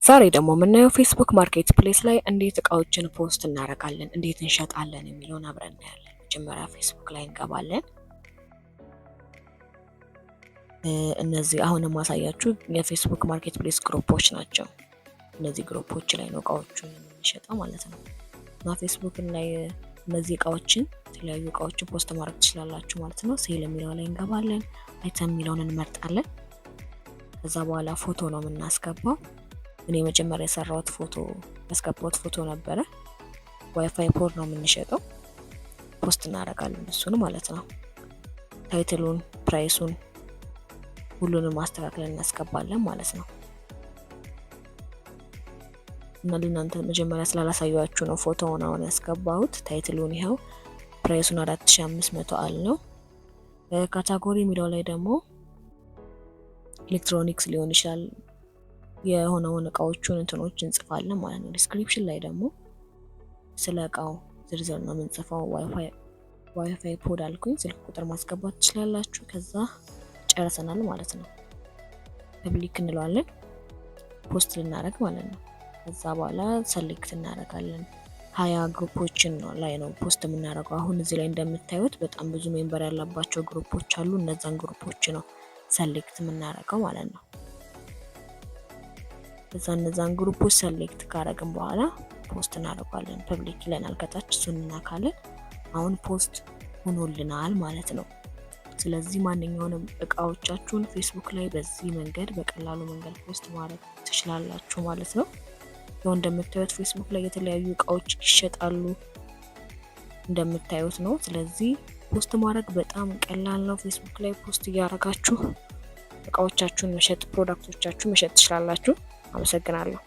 ዛሬ ደግሞ የምናየው Facebook Marketplace ላይ እንዴት እቃዎችን post እናደርጋለን፣ እንዴት እንሸጣለን የሚለውን አብረን እናያለን። መጀመሪያ ፌስቡክ ላይ እንገባለን። እነዚህ አሁን የማሳያችሁ የ Facebook Marketplace group ኦች ናቸው። እነዚህ group ኦች ላይ ነው እቃዎቹን የምንሸጠው ማለት ነው። እና ፌስቡክ ላይ እነዚህ እቃዎችን፣ የተለያዩ እቃዎችን post ማድረግ ትችላላችሁ ማለት ነው። Sell የሚለው ላይ እንገባለን። Item የሚለውን እንመርጣለን። ከዛ በኋላ ፎቶ ነው የምናስገባው። እኔ መጀመሪያ የሰራሁት ፎቶ፣ ያስገባሁት ፎቶ ነበረ። WiFi pod ነው የምንሸጠው። Post እናደርጋለን እሱን ማለት ነው። Title ኡን፣ price ኡን፣ ሁሉንም አስተካክለን እናስገባለን ማለት ነው። እና ለእናንተ መጀመሪያ ስላላሳያችሁ ነው ፎቶውን አሁን ያስገባሁት። Title ኡን ይኸው፣ price ኡን 4500 አልነው። Category የሚለው ላይ ደግሞ ኤሌክትሮኒክስ ሊሆን ይችላል፣ የሆነውን እቃዎቹን እንትኖች እንጽፋለን ማለት ነው። Description ላይ ደግሞ ስለ እቃው ዝርዝር ነው የምንጽፈው። WiFi pod አልኩኝ። ስልክ ቁጥር ማስገባት ትችላላችሁ። ከዛ ጨርሰናል ማለት ነው። Public እንለዋለን፣ post ልናደርግ ማለት ነው። ከዛ በኋላ select እናደርጋለን። 20 group ኦችን ላይ ነው post የምናደርገው። አሁን እዚህ ላይ እንደምታዩት በጣም ብዙ member ያለባቸው group ኦች አሉ። እነዛን group ኦች ነው select የምናደርገው ማለት ነው። ከዛ እነዛን group ኦች select ካደረግን በኋላ post እናደርገዋለን። Public ይለናል ከታች፣ እሱን እንነካለን። አሁን post ሆኖልናል ማለት ነው። ስለዚህ ማንኛውንም እቃዎቻችሁን ፌስቡክ ላይ በዚህ መንገድ፣ በቀላሉ መንገድ post ማድረግ ትችላላችሁ ማለት ነው። ያው እንደምታዩት ፌስቡክ ላይ የተለያዩ እቃዎች ይሸጣሉ፣ እንደምታዩት ነው። ስለዚህ post ማድረግ በጣም ቀላል ነው። ፌስቡክ ላይ post እያደረጋችሁ እቃዎቻችሁን መሸጥ፣ product ኦቻችሁን መሸጥ ትችላላችሁ። አመሰግናለሁ።